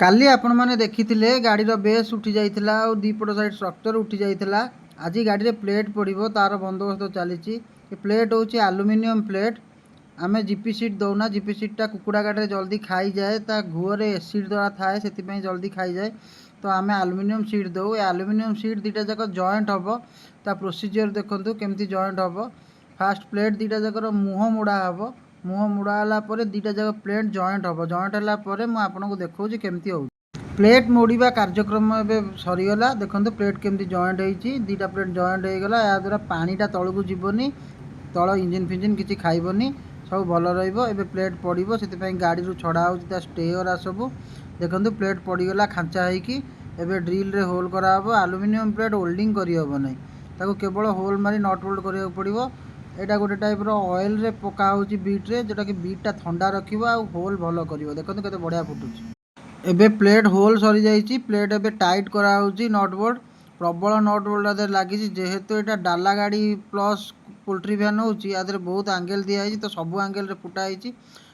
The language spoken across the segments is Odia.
କାଲି ଆପଣମାନେ ଦେଖିଥିଲେ, ଗାଡ଼ିର ବେସ୍ ଉଠି ଯାଇଥିଲା ଆଉ ଦୁଇପଟ ସାଇଡ଼୍ ଷ୍ଟ୍ରକ୍ଚର୍ ଉଠି ଯାଇଥିଲା। ଆଜି ଗାଡ଼ିରେ ପ୍ଲେଟ୍ ପଡ଼ିବ, ତାର ବନ୍ଦୋବସ୍ତ ଚାଲିଛି। ଏ ପ୍ଲେଟ୍ ହେଉଛି ଆଲୁମିନିୟମ୍ ପ୍ଲେଟ୍। ଆମେ ଜିପି ସିଟ୍ ଦେଉନା। ଜିପି ସିଟ୍ଟା କୁକୁଡ଼ା ଗାଡ଼ିରେ ଜଲ୍ଦି ଖାଇଯାଏ। ତା ଘୁଅରେ ଏସିଡ଼୍ ଦ୍ୱାରା ଥାଏ, ସେଥିପାଇଁ ଜଲ୍ଦି ଖାଇଯାଏ। ତ ଆମେ ଆଲୁମିନିୟମ୍ ସିଟ୍ ଦେଉ। ଏ ଆଲୁମିନିୟମ୍ ସିଟ୍ ଦୁଇଟା ଯାକ ଜଏଣ୍ଟ ହେବ। ତା ପ୍ରୋସିଜିଅର୍ ଦେଖନ୍ତୁ, କେମିତି ଜଏଣ୍ଟ ହେବ। ଫାଷ୍ଟ ପ୍ଲେଟ୍ ଦୁଇଟା ଯାକର ମୁହଁ ମୋଡ଼ା ହେବ। ମୁହଁ ମୋଡ଼ା ହେଲା ପରେ ଦୁଇଟା ଯାକ ପ୍ଲେଟ୍ ଜଏଣ୍ଟ ହେବ। ଜଏଣ୍ଟ ହେଲା ପରେ ମୁଁ ଆପଣଙ୍କୁ ଦେଖାଉଛି କେମିତି ହେଉଛି। ପ୍ଲେଟ୍ ମୋଡ଼ିବା କାର୍ଯ୍ୟକ୍ରମ ଏବେ ସରିଗଲା। ଦେଖନ୍ତୁ, ପ୍ଲେଟ୍ କେମିତି ଜଏଣ୍ଟ ହେଇଛି। ଦୁଇଟା ପ୍ଲେଟ୍ ଜଏଣ୍ଟ ହେଇଗଲା। ଏହାଦ୍ୱାରା ପାଣିଟା ତଳକୁ ଯିବନି, ତଳ ଇଞ୍ଜିନ୍ ଫିଞ୍ଜିନ୍ କିଛି ଖାଇବନି, ସବୁ ଭଲ ରହିବ। ଏବେ ପ୍ଲେଟ୍ ପଡ଼ିବ, ସେଥିପାଇଁ ଗାଡ଼ିରୁ ଛଡ଼ା ହେଉଛି ତା ଷ୍ଟେ ଗୁରା ସବୁ। ଦେଖନ୍ତୁ, ପ୍ଲେଟ୍ ପଡ଼ିଗଲା ଖାଞ୍ଚା ହେଇକି। ଏବେ ଡ୍ରିଲ୍ରେ ହୋଲ୍ କରାହେବ। ଆଲୁମିନିୟମ୍ ପ୍ଲେଟ୍ ୱେଲ୍ଡିଂ କରିହେବ ନାହିଁ, ତାକୁ କେବଳ ହୋଲ୍ ମାରି not bolt କରିବାକୁ ପଡ଼ିବ। ଏଇଟା ଗୋଟେ ଟାଇପ୍ର ଅଏଲ୍ରେ ପକା ହେଉଛି ବିଟ୍ରେ, ଯେଉଁଟାକି ବିଟ୍ଟା ଥଣ୍ଡା ରଖିବ ଆଉ ହୋଲ୍ ଭଲ କରିବ। ଦେଖନ୍ତୁ, କେତେ ବଢ଼ିଆ ଫୁଟୁଛି। ଏବେ ପ୍ଲେଟ୍ ହୋଲ୍ ସରିଯାଇଛି। ପ୍ଲେଟ୍ ଏବେ ଟାଇଟ୍ କରାହେଉଛି। ନଟ୍ ବୋଲ୍ଟ, ପ୍ରବଳ ନଟ୍ ବୋଲ୍ଟ ଆ ଦେହରେ ଲାଗିଛି। ଯେହେତୁ ଏଇଟା ଡାଲା ଗାଡ଼ି ପ୍ଲସ୍ ପୋଲ୍ଟ୍ରି ଭ୍ୟାନ୍ ହେଉଛି, ଆ ଦେହରେ ବହୁତ ଆଙ୍ଗେଲ୍ ଦିଆହେଇଛି, ତ ସବୁ ଆଙ୍ଗେଲରେ ଫୁଟା ହେଇଛି।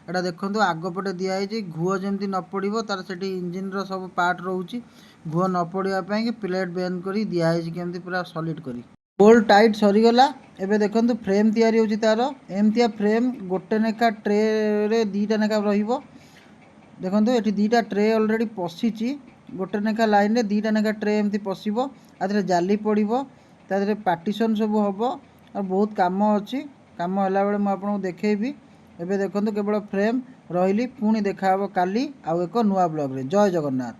ଏଇଟା ଦେଖନ୍ତୁ, ଆଗ ପଟେ ଦିଆହେଇଛି। ଘୁଅ ଯେମିତି ନ ପଡ଼ିବ, ତାର ସେଠି ଇଞ୍ଜିନ୍ର ସବୁ ପାର୍ଟ ରହୁଛି। ଘୁଅ ନ ପଡ଼ିବା ପାଇଁ ପ୍ଲେଟ୍ ବେଣ୍ଡ କରି ଦିଆହେଇଛି, କେମିତି ପୁରା ସଲିଡ୍ କରି। ବୋଲ୍ଟ ଟାଇଟ୍ ସରିଗଲା। ଏବେ ଦେଖନ୍ତୁ, ଫ୍ରେମ୍ ତିଆରି ହେଉଛି ତାର। ଏମିତିଆ ଫ୍ରେମ୍ ଗୋଟେ ଲେଖା ଟ୍ରେରେ ଦୁଇଟା ଲେଖା ରହିବ। ଦେଖନ୍ତୁ, ଏଠି ଦୁଇଟା ଟ୍ରେ ଅଲରେଡ଼ି ପଶିଛି। ଗୋଟେ ଲେଖା ଲାଇନ୍ରେ ଦୁଇଟା ଲେଖା ଟ୍ରେ ଏମିତି ପଶିବ। ଆ ଦେହରେ ଜାଲି ପଡ଼ିବ, ତା ଦେହରେ ପାର୍ଟିସନ୍ ସବୁ ହେବ ଆଉ ବହୁତ କାମ ଅଛି। କାମ ହେଲାବେଳେ ମୁଁ ଆପଣଙ୍କୁ ଦେଖେଇବି। ଏବେ ଦେଖନ୍ତୁ କେବଳ ଫ୍ରେମ୍। ରହିଲି, ପୁଣି ଦେଖାହେବ କାଲି ଆଉ ଏକ ନୂଆ ବ୍ଲଗ୍ରେ। ଜୟ ଜଗନ୍ନାଥ।